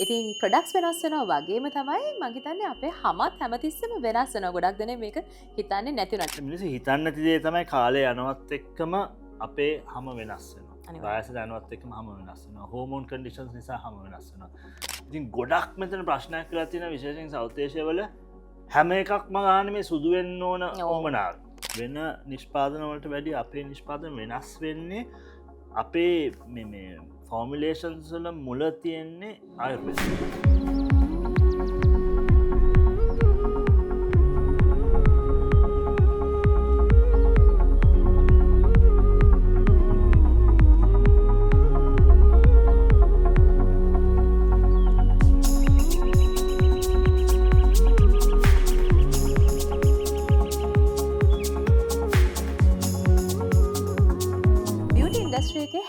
ඉතින් ප්‍රොඩක්ට්ස් වෙනස් වෙනවා වගේම තමයි මං හිතන්නේ අපේ හමත් හැමතිස්සෙම වෙනස් වෙනවා. ගොඩක් දෙනෙක් මේක හිතන්නේ නැති වුණාට. මිනිස්සු හිතන්නේ නැති දේ තමයි කාලය යනවත් එක්කම අපේ හම වෙනස් වෙනවා. වයසට යනවත් එක්කම හම වෙනස් වෙනවා. හෝමෝන් කන්ඩිෂන්ස් නිසා හම වෙනස් වෙනවා. ඉතින් ගොඩක් මෙතන ප්‍රශ්නයක් වෙලා තියෙනවා විශේෂයෙන් සවුත් ඒෂියා වල හැම එකක්ම ගන්න මේ සුදු වෙන්න ඕන ඕමනාව. වෙන නිෂ්පාදන වලට වැඩිය අපේ නිෂ්පාදන වෙනස් වෙන්නේ අපේ මේ ෆෝමියුලේෂන්ස් වල මුල තියෙන්නේ ආයුර්වේද.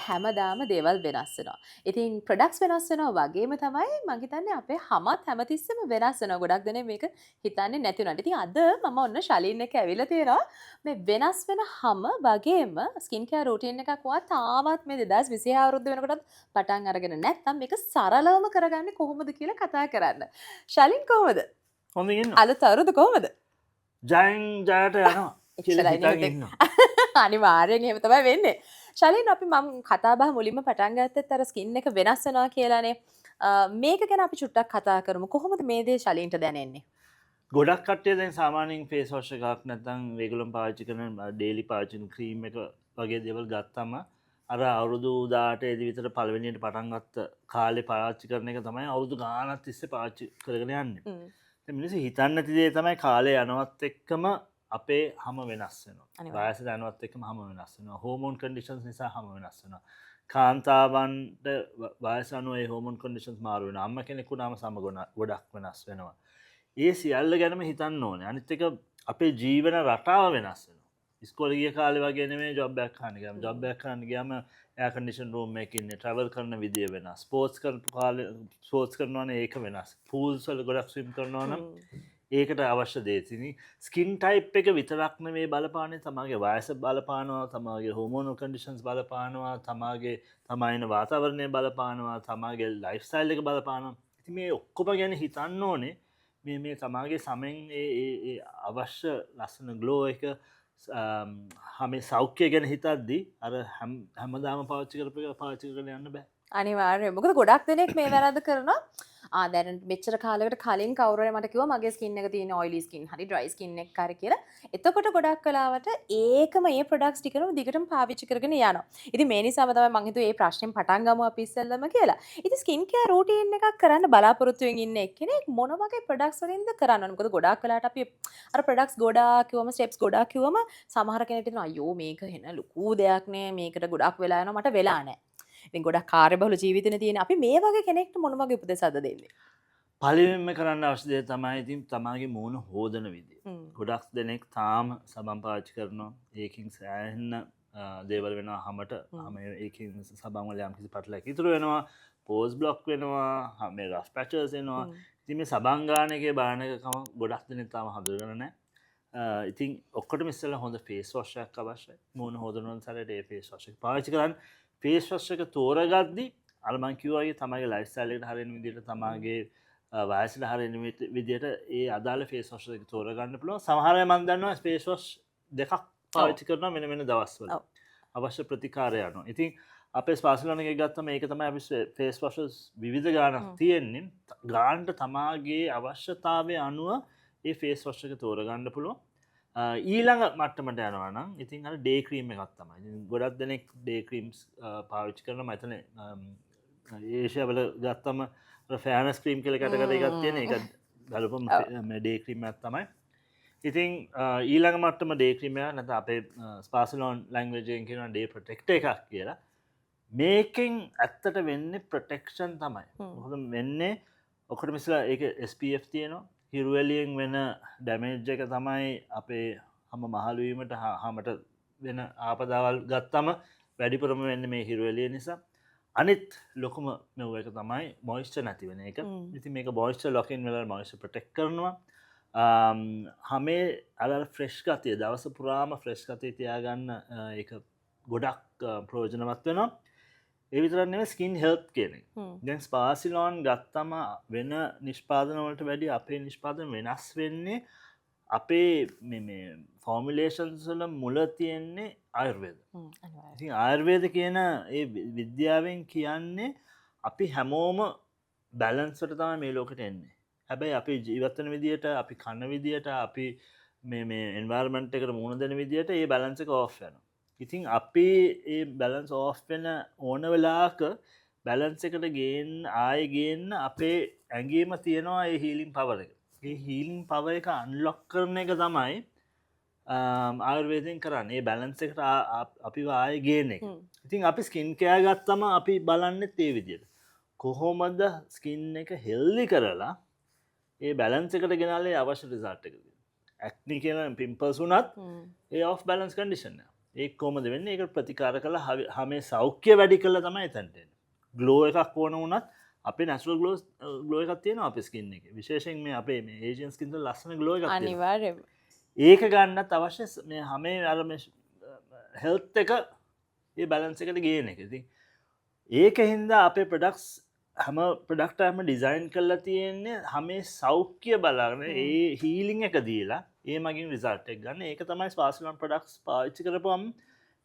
හැමදාම දේවල් වෙනස් වෙනවා. ඉතින් ප්‍රොඩක්ට්ස් වෙනස් වෙනවා වගේම තමයි මං හිතන්නේ අපේ හමත් හැමතිස්සෙම වෙනස් වෙනවා. ගොඩක් දෙනෙක් මේක හිතන්නේ නැති වුණාට. ඉතින් අද මම ඔන්න ශලීන් එක්ක ඇවිල්ලා තියෙනවා. මේ වෙනස් වෙන හම වගේම ස්කින් කෙයාර් රූටීන් එකක් ඔයා තාමත් මේ 2026 අවුරුද්ද වෙනකොටත් පටන් අරගෙන නැත්නම් මේක සරලවම කරගන්නේ කොහොමද කියලා කතා කරන්න. ශලීන් කොහොමද? හොඳින් ඉන්නවා. අලුත් අවුරුද්ද කොහොමද? ජයෙන් ජයට යනවා කියලා හිතන් ඉන්නවා. අනිවාර්යෙන් එහෙම තමයි වෙන්නේ. ශලීන් අපි මම කතා බහ මුලින්ම පටන් ගත්තෙත් අර ස්කින් එක වෙනස් වෙනවා කියලානේ. මේක ගැන අපි චුට්ටක් කතා කරමු. කොහොමද මේ දේ ශලීන්ට දැනෙන්නේ? ගොඩක් කට්ටිය දැන් සාමාන්‍යයෙන් ෆේස් වොෂ් එකක් නැත්නම් රෙගුලර් පාවිච්චි කරන ඩේලි පාවිච්චි කරන ක්‍රීම් එක වගේ දේවල් ගත්තම අර අවුරුදු 18 දී විතර පළවෙනියට පටන් ගත්ත කාලේ පාවිච්චි කරන එක තමයි අවුරුදු ගාණක් තිස්සේ පාවිච්චි කරගෙන යන්නේ. දැන් මිනිස්සු හිතන්නේ නැති දේ තමයි කාලේ යනවත් එක්කම අපේ හම වෙනස් වෙනවා. වයසට යනවත් එක්කම හම වෙනස් වෙනවා. හෝමෝන් කන්ඩිෂන්ස් නිසා හම වෙනස් වෙනවා. කාන්තාවන්ට වයස අනුව ඒ හෝමෝන් කන්ඩිෂන්ස් මාරු වෙනවා. අම්මා කෙනෙක් වුණාම සම ගොඩක් වෙනස් වෙනවා. ඒ සියල්ල ගැනම හිතන්න ඕනේ. අනිත් එක අපේ ජීවන රටාව වෙනස් වෙනවා. ඉස්කෝලේ ගිය කාලේ වගේ නෙමෙයි ජොබ් එකක් කරන්න ගියාම. ජොබ් එකක් කරන්න ගියාම එයාර් කන්ඩිෂන් රූම් එකක ඉන්නේ. ට්‍රැවල් කරන විදිය වෙනස්. ස්පෝර්ට්ස් කරපු කාලේ ස්පෝර්ට්ස් කරනවා නම් ඒක වෙනස්. පූල්ස් වල ගොඩක් ස්විම් කරනවා නම් ඒකට අවශ්‍ය දේ. ඉතින් ස්කින් ටයිප් එක විතරක් නෙමෙයි බලපාන්නේ, තමාගේ වයස බලපානවා, තමාගේ හෝමෝනල් කන්ඩිෂන්ස් බලපානවා, තමාගේ තමා ඉන්න වාතාවරණය බලපානවා, තමාගේ ලයිෆ් ස්ටයිල් එක බලපානවා. ඉතින් මේ ඔක්කොම ගැන හිතන්න ඕනේ. මේ තමාගේ සමෙන් ඒ ඒ ඒ අවශ්‍ය ලස්සන ග්ලෝ එක හැම සෞඛ්‍යය ගැන හිතද්දි අර හැමදාම පාවිච්චි කරපු එක පාවිච්චි කරගෙන යන්න බෑ. අනිවාර්යයෙන්. මොකද ගොඩක් දෙනෙක් මේ වැරද්ද කරනවා. දැන් මෙච්චර කාලයකට කලින් කවුරු හරි මට කිව්වා මගේ ස්කින් එක තියෙන ඔයිලි ස්කින් හරි ඩ්‍රයි ස්කින් එකක් හරි කියලා. එතකොට ගොඩක් වෙලාවට ඒකම ඒ ප්‍රොඩක්ට්ස් ටිකම දිගටම පාවිච්චි කරගෙන යනවා. ඉතින් මේ නිසාම තමයි මං හිතුවේ මේ ප්‍රශ්نين පටන් ගමු අපි ඉස්සෙල්ලම කියලා. ඉතින් ස්කින් කෙයාර් රූටීන් එකක් කරන්න බලාපොරොත්තු වෙමින් ඉන්න එක්කෙනෙක් මොන වගේ ප්‍රොඩක්ට්ස් වලින්ද කරන්න ඕනේ? මොකද ගොඩක් වෙලාවට අපි අර ප්‍රොඩක්ට්ස් ගොඩාක් කිව්වම ස්ටෙප්ස් ගොඩාක් කිව්වම සමහර කෙනෙක්ට හිතෙනවා අයියෝ මේක හෙන ලොකු දෙයක් නේ, මේකට ගොඩක් වෙලා යනවා, මට වෙලා නෑ. ඉතින් ගොඩක් කාර්යබහුල ජීවිතනේ තියෙන. අපි මේ වගේ කෙනෙක්ට මොන වගේ උපදෙස්ද දෙන්නේ? පළවෙනිම කරන්න අවශ්‍ය දේ තමයි ඉතින් තමාගේ මූණ හෝදන විදිය. ගොඩක් දෙනෙක් තාම සබන් පාවිච්චි කරනවා. ඒකෙන් සෑහෙන දේවල් වෙනවා හැමට. හැම ඒකෙන් සබන් වල යම්කිසි පටලයක් ඉතුරු වෙනවා. පෝස් බ්ලොක් වෙනවා. මේ රෆ් පැචර්ස් එනවා. ඉතින් මේ සබන් ගාන එකේ භයානකකම ගොඩක් දෙනෙක් තාම හඳුනගෙන නැහැ. ඉතින් ඔක්කොටම ඉස්සෙල්ලා හොඳ ෆේස් වොෂ් එකක් අවශ්‍යයි. මූණ හෝදන සැරේට ඒ ෆේස් වොෂ් එක පාවිච්චි කරන්න. ෆේස් වොෂ් එක තෝරගද්දි අර මං කිව්වා වගේ තමගේ ලයිෆ් ස්ටයිල් එකට හරියන විදිහට තමාගේ වයසට හරියන විදිහට ඒ අදාළ ෆේස් වොෂ් එක තෝරගන්න පුළුවන්. සමහර අය මං දන්නවා ෆේස් වොෂ් දෙකක් පාවිච්චි කරනවා වෙන වෙන දවස්වල. අවශ්‍ය ප්‍රතිකාරය අනුව. ඉතින් අපේ ස්පා සලෝන් එකේ ගත්තම ඒක තමයි අපි ෆේස් වොෂස් විවිධ ගාණක් තියෙන්නේ. ගාණ්ඩ තමාගේ අවශ්‍යතාවය අනුව ඒ ෆේස් වොෂ් එක තෝරගන්න පුළුවන්. ඊළඟ මට්ටමට යනවා නම් ඉතින් අර ඩේ ක්‍රීම් එකක් තමයි. ඉතින් ගොඩක් දෙනෙක් ඩේ ක්‍රීම්ස් පාවිච්චි කරනවා. මම හිතන්නේ ඒෂියා වල ගත්තම අර ෆෑනස් ක්‍රීම් කියලා කැටගරි එකක් තියෙන. ඒක බලපුවම මේ ඩේ ක්‍රීම් එකක් තමයි. ඉතින් ඊළඟ මට්ටම ඩේ ක්‍රීම් එක නැත්නම් අපේ ස්පා සලෝන් ලැන්ග්වේජ් එකෙන් කියනවා ඩේ ප්‍රොටෙක්ටර් එකක් කියලා. මේකෙන් ඇත්තට වෙන්නේ ප්‍රොටෙක්ෂන් තමයි. මොකද වෙන්නේ ඔක්කොටම ඉස්සෙල්ලා ඒක SPF තියෙනවා. හිරු එළියෙන් වෙන ඩැමේජ් එක තමයි අපේ හැම මහලු වීමට හැමට වෙන ආපදාවල් ගත්තම වැඩිපුරම වෙන්නේ මේ හිරු එළිය නිසා. අනිත් ලොකුම මෙව් එක තමයි මොයිස්චර් නැති වෙන එක. ඉතින් මේක මොයිස්චර් ලොක් ඉන් වෙලා මොයිස්චර් ප්‍රොටෙක්ට් කරනවා. හැමේ අර අර ෆ්‍රෙෂ් ගතිය දවස පුරාම ෆ්‍රෙෂ් ගතිය තියාගන්න ඒක ගොඩක් ප්‍රයෝජනවත් වෙනවා. ඒ විතරක් නෙවෙයි, ස්කින් හෙල්ත් කියන එක. දැන් ස්පාසිලෝන් ගත්තම වෙන නිෂ්පාදන වලට වැඩිය අපේ නිෂ්පාදන වෙනස් වෙන්නේ අපේ මේ මේ ෆෝමියුලේෂන්ස් වල මුල තියෙන්නේ ආයුර්වේද. ඉතින් ආයුර්වේද කියන ඒ විද්‍යාවෙන් කියන්නේ අපි හැමෝම බැලන්ස් වලට තමයි මේ ලෝකෙට එන්නේ. හැබැයි අපි ජීවත් වෙන විදියට, අපි කන විදියට, අපි මේ මේ එන්වයරන්මන්ට් එකට මුහුණ දෙන විදියට ඒ බැලන්ස් එක ඕෆ් වෙනවා. ඉතින් අපි ඒ බැලන්ස් ඕෆ් වෙන ඕන වෙලාවක බැලන්ස් එකට ගේන්න, ආයෙ ගේන්න අපේ ඇඟේම තියෙනවා ඒ හීලින් පවර් එක. ඒ හීලින් පවර් එක අන්ලොක් කරන එක තමයි ආයුර්වේදයෙන් කරන්නේ. ඒ බැලන්ස් එකට අපිව ආයෙ ගේන එක. ඉතින් අපි ස්කින් කෙයාර් ගත්තම අපි බලන්නෙත් ඒ විදියට. කොහොමද ස්කින් එක හෙල්දි කරලා ඒ බැලන්ස් එකට ගෙනල්ලා ඒ අවශ්‍ය රිසල්ට් එක දෙන්නේ. ඇක්නි කියන පිම්පල්ස් වුණත් ඒ ඔෆ් බැලන්ස් කන්ඩිෂන් එක. ඒක කොහොමද වෙන්නේ? ඒක ප්‍රතිකාර කරලා හැමේ සෞඛ්‍ය වැඩි කරලා තමයි එතනට එන්නේ. ග්ලෝ එකක් ඕන වුණත් අපේ නැචරල් ග්ලෝ ග්ලෝ එකක් තියෙනවා අපේ ස්කින් එකේ. විශේෂයෙන් මේ අපේ මේ ඒෂියන් ස්කින් වල ලස්සන ග්ලෝ එකක් තියෙනවා. ඒක ගන්නත් අවශ්‍ය මේ හැමේ අර මේ හෙල්ත් එක ඒ බැලන්ස් එකට ගේන එක. ඉතින් ඒක හින්දා අපේ ප්‍රොඩක්ට්ස් හැම ප්‍රොඩක්ට් එකක්ම ඩිසයින් කරලා තියෙන්නේ හැමේ සෞඛ්‍ය බලාගෙන ඒ හීලින් එක දීලා ඒ මගින් රිසල්ට් එක ගන්න. ඒක තමයි ස්පාසිලොන් ප්‍රොඩක්ට්ස් පාවිච්චි කරපුවම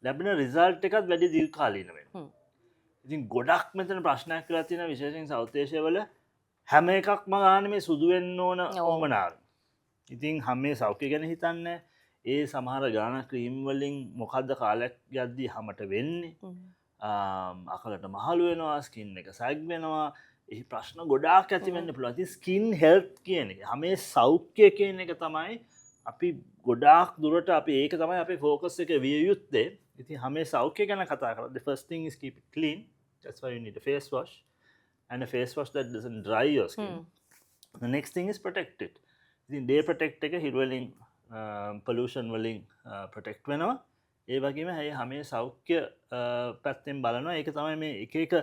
ලැබෙන රිසල්ට් එකත් වැඩි දීර්ඝකාලීන වෙනවා. ඉතින් ගොඩක් මෙතන ප්‍රශ්නයක් වෙලා තියෙනවා, විශේෂයෙන් සවුත් ඒෂියා වල හැම එකක්ම ගන්න මේ සුදු වෙන්න ඕන ඕමනාව. ඉතින් හැම සෞඛ්‍ය ගැන හිතන්නේ, ඒ සමහර ගාන ක්‍රීම් වලින් මොකද්ද කාලයක් යද්දී හැමට වෙන්නේ? අකලට මහලු වෙනවා, ස්කින් එක සැග් වෙනවා. ඒ ප්‍රශ්න ගොඩාක් ඇති වෙන්න පුළුවන්. ඉතින් ස්කින් හෙල්ත් කියන එක, හැමේ සෞඛ්‍ය කියන එක තමයි අපි ගොඩාක් දුරට අපි ඒක තමයි අපේ ෆෝකස් එක විය යුත්තේ. ඉතින් හැමේ සෞඛ්‍ය ගැන කතා කරලා, the first thing is keep it clean. That's why you need a face wash, and a face wash that doesn't dry your skin. The next thing is protect it. ඉතින් day protect එක හිරු වලින්, pollution වලින් protect වෙනවා. ඒ වගේම ඇයි හැමේ සෞඛ්‍ය පැත්තෙන් බලනවා. ඒක තමයි මේ එක එක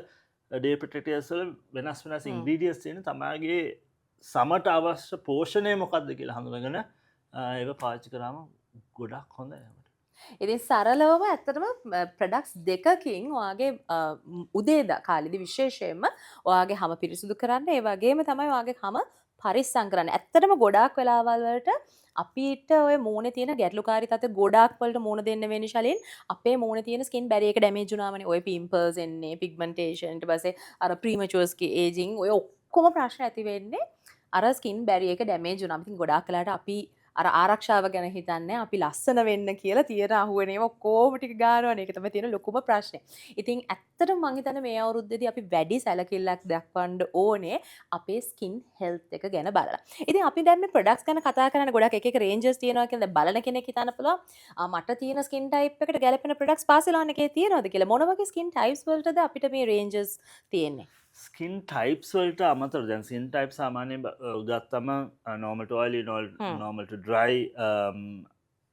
day protectors වල වෙනස් වෙනස් ingredients තියෙන, තමාගේ සමට අවශ්‍ය පෝෂණය මොකක්ද කියලා හඳුනගෙන ඒව පාවිච්චි කරාම ගොඩක් හොඳයි අපිට. ඉතින් සරලවම ඇත්තටම ප්‍රොඩක්ට්ස් දෙකකින් ඔයාගේ උදේ කාලෙදි විශේෂයෙන්ම ඔයාගේ හම පිරිසිදු කරන්න, ඒ වගේම තමයි ඔයාගේ හම පරිස්සම් කරන්න. ඇත්තටම ගොඩාක් වෙලාවල් වලට අපිට ඔය මූණේ තියෙන ගැටලුකාරී තත්ත්ව ගොඩාක් වලට මූණ දෙන්න වෙන්නේ ශලින් අපේ මූණේ තියෙන ස්කින් බැරියර් එක ඩැමේජ් වුණාමනේ. ඔය පිම්පල්ස් එන්නේ, පිග්මන්ටේෂන්, ඊට පස්සේ අර ප්‍රීමැචුවර් ස්කින් ඒජින්, ඔය ඔක්කොම ප්‍රශ්න ඇති වෙන්නේ අර ස්කින් බැරියර් එක ඩැමේජ් වුණාම. ඉතින් ගොඩාක් වෙලාවට අපි අර ආරක්ෂාව ගැන හිතන්නේ, අපි ලස්සන වෙන්න කියලා තියෙන අහුවෙන ඒවා ඔක්කොම ටික ගන්නවනේ. ඒක තමයි තියෙන ලොකුම ප්‍රශ්නේ. ඉතින් ඇත්තටම මං හිතන්නේ මේ අවුරුද්දේදී අපි වැඩි සැලකිල්ලක් දක්වන්න ඕනේ අපේ ස්කින් හෙල්ත් එක ගැන බලලා. ඉතින් අපි දැන් මේ ප්‍රොඩක්ට්ස් ගැන කතා කරන්නේ, ගොඩක් එක එක රේන්ජස් තියෙනවා කියලා. දැන් බලන කෙනෙක් හිතන්න පුළුවන් මට තියෙන ස්කින් ටයිප් එකට ගැලපෙන ප්‍රොඩක්ට්ස් ස්පාසිලෝන් එකේ තියෙනවද කියලා. මොන වගේ ස්කින් ටයිප්ස් වලටද අපිට මේ රේන්ජස් තියෙන්නේ? ස්කින් ටයිප්ස් වලට අමතරව දැන් ස්කින් ටයිප් සාමාන්‍යයෙන් ගත්තම normal to oily, normal to dry,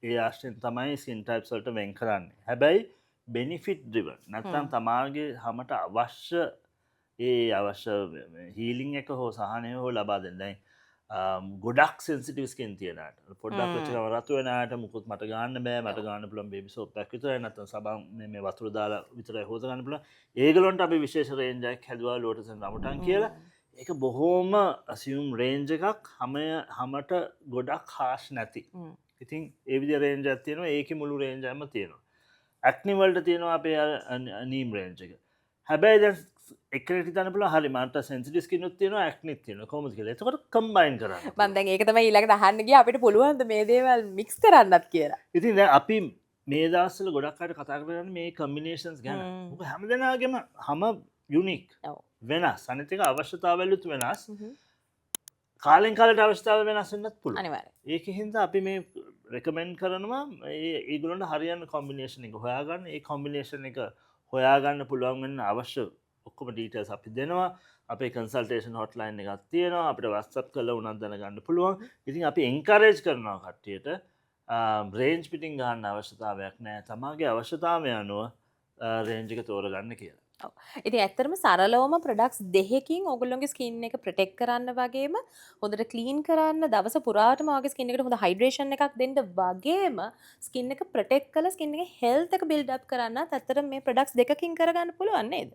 ඒ ආශ්‍රයෙන් තමයි ස්කින් ටයිප්ස් වලට වෙන් කරන්නේ. හැබැයි බෙනිෆිට් ඩ්‍රිවන් නැත්නම් තමාගේ හැමට අවශ්‍ය ඒ අවශ්‍ය හීලින් එක හෝ සහනය හෝ ලබා දෙන්න. දැන් ගොඩක් සෙන්සිටිව් ස්කින් තියෙන අයට, පොඩ්ඩක් වෙච්ච ගමන් රතු වෙන අයට මුකුත් මට ගන්න බෑ, මට ගන්න පුළුවන් බේබි සෝප් එකක් විතරයි, නැත්නම් සබන් මේ වතුර දාලා විතරයි හෝද ගන්න පුළුවන්. ඒගොල්ලන්ට අපි විශේෂ රේන්ජ් එකක් හැදුවා ලෝටස් ඇන්ඩ් රඹුටන් කියලා. ඒක බොහෝම අසියුම් රේන්ජ් එකක්, හැමට ගොඩක් හාෂ් නැති. ඉතින් ඒ විදිහ රේන්ජ් එකක් තියෙනවා. ඒකේ මුළු රේන්ජ් එකම තියෙනවා. ඇක්නි වලට තියෙනවා අපේ අර නීම් රේන්ජ් එක. හැබැයි දැන් එක්කෙනෙක්ට හිතන්න පුළුවන් හරි මට සෙන්සිටිව් ස්කින් උත් තියෙනවා, ඇක්නිත් තියෙනවා, කොහොමද කියලා. එතකොට කම්බයින් කරන්න. මං දැන් ඒක තමයි ඊළඟට අහන්න ගියේ, අපිට පුළුවන්ද මේ දේවල් මික්ස් කරන්නත් කියලා. ඉතින් දැන් අපි මේ දවස්වල ගොඩක් අයට කතා කරන්නේ මේ කම්බිනේෂන්ස් ගැන. මොකද හැම දෙනාගේම හැම යුනික් වෙනස්. අනිත් එක අවශ්‍යතාවලුත් වෙනස්. කාලෙන් කාලට අවශ්‍යතාවය වෙනස් වෙන්නත් පුළුවන්. ඒක හින්දා අපි මේ රෙකමෙන්ඩ් කරනවා ඒ ඒගොල්ලන්ට හරියන කොම්බිනේෂන් එක හොයාගන්න. ඒ කොම්බිනේෂන් එක හොයාගන්න පුළුවන් වෙන්න අවශ්‍ය ඔක්කොම ඩීටේල්ස් අපි දෙනවා. අපේ කන්සල්ටේෂන් හොට්ලයින් එකක් තියෙනවා. අපිට WhatsApp කරලා වුණත් දැනගන්න පුළුවන්. ඉතින් අපි එන්කරේජ් කරනවා කට්ටියට රේන්ජ් පිටින් ගන්න අවශ්‍යතාවයක් නෑ. තමාගේ අවශ්‍යතාවය අනුව රේන්ජ් එක තෝරගන්න කියලා. ඉතින් ඇත්තටම සරලවම ප්‍රොඩක්ට්ස් දෙකකින් ඔයගොල්ලෝගේ ස්කින් එක ප්‍රොටෙක්ට් කරන්න වගේම හොඳට ක්ලීන් කරන්න, දවස පුරාටම ඔයාගේ ස්කින් එකට හොඳ හයිඩ්‍රේෂන් එකක් දෙන්න වගේම ස්කින් එක ප්‍රොටෙක්ට් කරලා ස්කින් එකේ හෙල්ත් එක බිල්ඩ් අප් කරන්නත් ඇත්තටම මේ ප්‍රොඩක්ට්ස් දෙකකින් කරගන්න පුළුවන් නේද?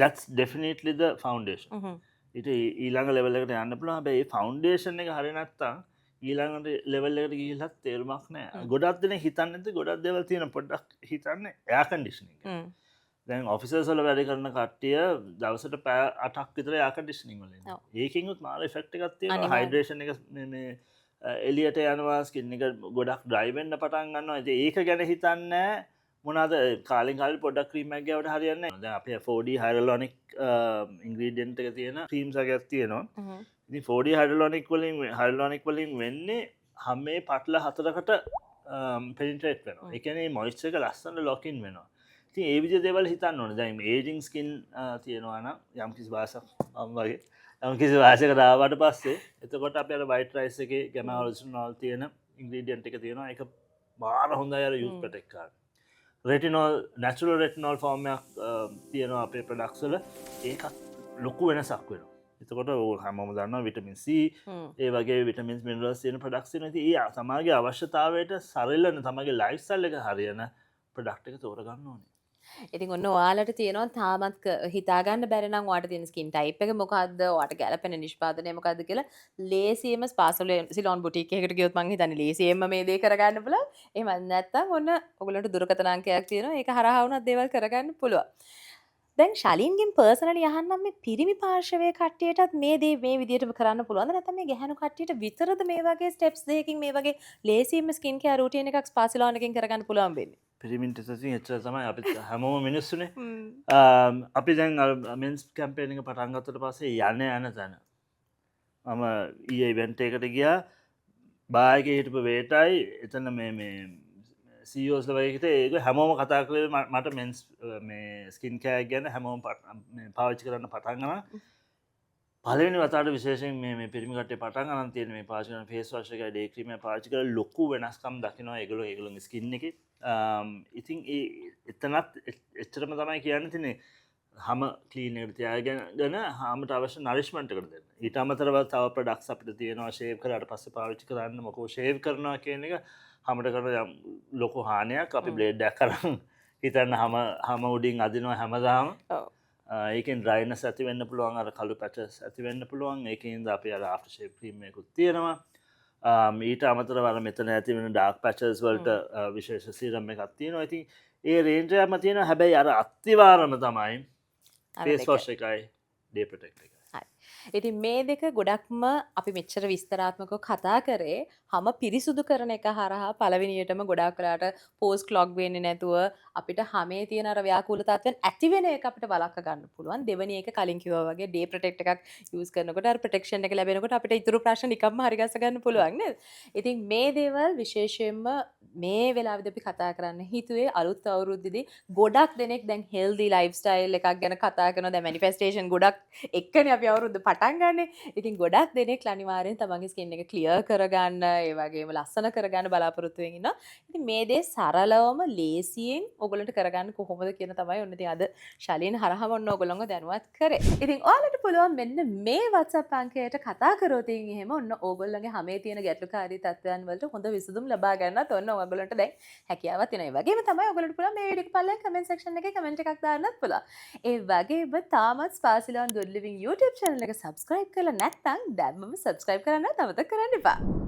That's definitely the foundation. ඊට ඊළඟ ලෙවල් එකට යන්න පුළුවන්. හැබැයි ඒ ෆවුන්ඩේෂන් එක හරි නැත්තම් ඊළඟට ලෙවල් එකට ගිහිල්ලත් තේරුමක් නෑ. ගොඩක් දෙනෙක් හිතන්නේ නැති ගොඩක් දේවල් තියෙන. පොඩ්ඩක් හිතන්න එයාර් කන්ඩිෂනින් එක. දැන් ඔෆිසස් වල වැඩ කරන කට්ටිය දවසට පැය 8ක් විතර එයාර් කන්ඩිෂනින් වල ඉන්නවා. ඒකෙන් උත් මාර ඉෆෙක්ට් එකක් තියෙනවා. හයිඩ්‍රේෂන් එක මේ මේ එළියට යනවා, ස්කින් එක ගොඩක් ඩ්‍රයි වෙන්න පටන් ගන්නවා. ඉතින් ඒක ගැන හිතන්නේ නෑ. මොනවාද කාලෙන් කාලෙට පොඩ්ඩක් ක්‍රීම් එකක් ගෑවට හරියන්නේ නෑ. දැන් අපේ 4D හයිඩ්‍රොලොනික් ඉන්ග්‍රීඩියන්ට් එක තියෙන ක්‍රීම්ස් වගේක් තියෙනවා. ඉතින් 4D හයිඩ්‍රොලොනික් වලින් වෙන්නේ හැම පටල හතරකට පෙනිට්‍රේට් වෙනවා. ඒ කියන්නේ මොයිස්චර් එක ලස්සනට ලොක් ඉන් වෙනවා. ඉතින් ඒ විදිහ දේවල් හිතන්න ඕනේ. දැන් ඒජින් ස්කින් තියෙනවා නම් යම් කිසි වයසක්, මම වගේ යම් කිසි වයසකට ආවට පස්සේ, එතකොට අපි අර වයිට් රයිස් එකේ ගැමා ඔරිජිනල් තියෙන ඉන්ග්‍රීඩියන්ට් එක තියෙනවා. ඒක මාර හොඳයි අර යූත් ප්‍රොටෙක්ට් කරන්න. රෙටිනෝල්, නැචරල් රෙටිනෝල් ෆෝම් එකක් තියෙනවා අපේ ප්‍රොඩක්ට්ස් වල. ඒකත් ලොකු වෙනසක් වෙනවා. එතකොට ඔය හැමෝම දන්නවා විටමින් C, ඒ වගේ විටමින්ස් මිනරල්ස් තියෙන ප්‍රොඩක්ට්ස් තියෙනවා. ඉතින් ඒ තමාගේ අවශ්‍යතාවයට සරිලන, තමගේ ලයිෆ් ස්ටයිල් එක හරියන ප්‍රොඩක්ට් එක තෝරගන්න ඕනේ. ඉතින් ඔන්න ඔයාලට තියෙනවා තාමත් හිතාගන්න බැරි නම් ඔයාට තියෙන ස්කින් ටයිප් එක මොකද්ද, ඔයාට ගැලපෙන නිෂ්පාදනය මොකද්ද කියලා ලේසියෙන්ම ස්පා සිලෝන් බුටික් එකකට ගියොත් මං හිතන්නේ ලේසියෙන්ම මේ දේ කරගන්න පුළුවන්. එහෙම නැත්නම් ඔන්න ඔයගොල්ලන්ට දුරකථන අංකයක් තියෙනවා. ඒක හරහා වුණත් දේවල් කරගන්න පුළුවන්. දැන් ශලීන්ගෙන් පර්සනලි අහන්නම්, මේ පිරිමි පාර්ශවයේ කට්ටියටත් මේ දේ මේ විදිහටම කරන්න පුළුවන්ද, නැත්නම් මේ ගැහැණු කට්ටියට විතරද මේ වගේ ස්ටෙප්ස් දෙකකින් මේ වගේ ලේසියෙන්ම ස්කින් කෙයාර් රූටීන් එකක් ස්පා සිලෝන් එකකින් කරගන්න පුළුවන් වෙන්නේ? පිරිමින්ට ඉතින් එච්චර තමයි. අපි හැමෝම මිනිස්සුනේ. අපි දැන් අර මෙන්ස් කැම්පේන් එක පටන් ගත්තට පස්සේ යන යන තැන, මම ඊයේ ඉවෙන්ට් එකකට ගියා. බාර් එකේ හිටපු වේටයි එතන මේ මේ CEOs ලා වගේ හිටියේ. ඒක හැමෝම කතා කළේ මට මෙන්ස් මේ ස්කින් කෙයාර් ගැන. හැමෝම මේ පාවිච්චි කරන්න පටන් ගන්නවා. පළවෙනි වතාවට විශේෂයෙන් මේ මේ පිරිමි කට්ටිය පටන් ගන්න තියෙන මේ පාවිච්චි කරන ෆේස් වොෂ් එකයි ඩේ ක්‍රීම් එක පාවිච්චි කරලා ලොකු වෙනස්කම් දකිනවා ඒගොල්ලෝ ඒගොල්ලෝගේ ස්කින් එකේ. ඉතින් ඒ එතනත් එච්චරම තමයි කියන්න තියෙන්නේ. හැම ක්ලීන් එකට තියාගෙන හැමට අවශ්‍ය නරිෂ්මන්ට් එකට දෙන්න. ඊට අමතරව තව ප්‍රොඩක්ට්ස් අපිට තියෙනවා ෂේව් කරාට පස්සේ පාවිච්චි කරන්න. මොකෝ ෂේව් කරනවා කියන එක හැමට කරන යම් ලොකු හානියක්. අපි බ්ලේඩ් එකක් අරන් හිතන්න හැම හැම උඩින් අදිනවා හැමදාම. ඒකෙන් ඩ්‍රයිනස් ඇති වෙන්න පුළුවන්, අර කළු පැචස් ඇති වෙන්න පුළුවන්. ඒකෙන් අපි අර ආෆ්ටර් ෂේව් ක්‍රීම් එකකුත් තියෙනවා. ඊට අමතරව අර මෙතන ඇති වෙන ඩාර්ක් පැචස් වලට විශේෂ සීරම් එකක් තියෙනවා. ඉතින් ඒ රේන්ජ් එකම තියෙනවා. හැබැයි අර අත්තිවාරම තමයි අර ෆේස් දෙක. වොෂ් එකයි ඩේ ප්‍රොටෙක්ට් එකයි. ඉතින් මේ දෙක ගොඩක්ම අපි මෙච්චර විස්තරාත්මකව කතා කරේ හැම පිරිසුදු කරන එක හරහා පළවෙනියටම ගොඩාක් වෙලාට පෝස් ක්ලොග් වෙන්නේ නැතුව අපිට හැමේ තියෙන අර ව්‍යාකූල තත්ත්වයන් ඇති වෙන එක අපිට වළක්ව ගන්න පුළුවන්. දෙවෙනි එක කලින් කිව්වා වගේ ඩේ ප්‍රොටෙක්ට් එකක් යූස් කරනකොට අර ප්‍රොටෙක්ෂන් එක ලැබෙනකොට අපිට ඉතුරු ප්‍රශ්න නිකම්ම හරි ගස්ස ගන්න පුළුවන් නේද? ඉතින් මේ දේවල් විශේෂයෙන්ම මේ වෙලාවේදී අපි කතා කරන්න හිතුවේ අලුත් අවුරුද්දේදී ගොඩක් දෙනෙක් දැන් හෙල්දි ලයිෆ් ස්ටයිල් එකක් ගැන කතා කරනවා. දැන් මැනිෆෙස්ටේෂන් ගොඩක් එක්කනේ අපි අවුරුද්ද පටන් ගන්නෙ. ඉතින් ගොඩක් දෙනෙක් අනිවාර්යෙන් තමන්ගේ ස්කින් එක ක්ලියර් කරගන්න, ඒ වගේම ලස්සන කරගන්න බලාපොරොත්තු වෙමින් ඉන්නවා. ඉතින් මේ දේ සරලවම ලේසියෙන් ඔයගොල්ලන්ට කරගන්න කොහොමද කියන තමයි ඔන්න ඉතින් අද ශලීන් හරහම ඔන්න ඔයගොල්ලන්ව දැනුවත් කරේ. ඉතින් ඔයාලට පුළුවන් මෙන්න මේ WhatsApp අංකයට කතා කරොත් එහෙම ඔන්න ඕගොල්ලන්ගේ හැමේ තියෙන ගැටලුකාරී තත්ත්වයන් වලට හොඳ විසඳුම් ලබා ගන්නත් ඔන්න ඔයගොල්ලන්ට දැන් හැකියාවක් තියෙනවා. ඒ වගේම තමයි ඔයගොල්ලන්ට පුළුවන් මේ වීඩියෝ එක පල්ලෙන් කමෙන්ට් සෙක්ෂන් එකේ කමෙන්ට් එකක් දාන්නත් පුළුවන්. ඒ වගේම තාමත් Spa Ceylon good living YouTube channel එක subscribe කරලා නැත්නම් දැන්මම subscribe කරන්නත් අමතක කරන්න එපා.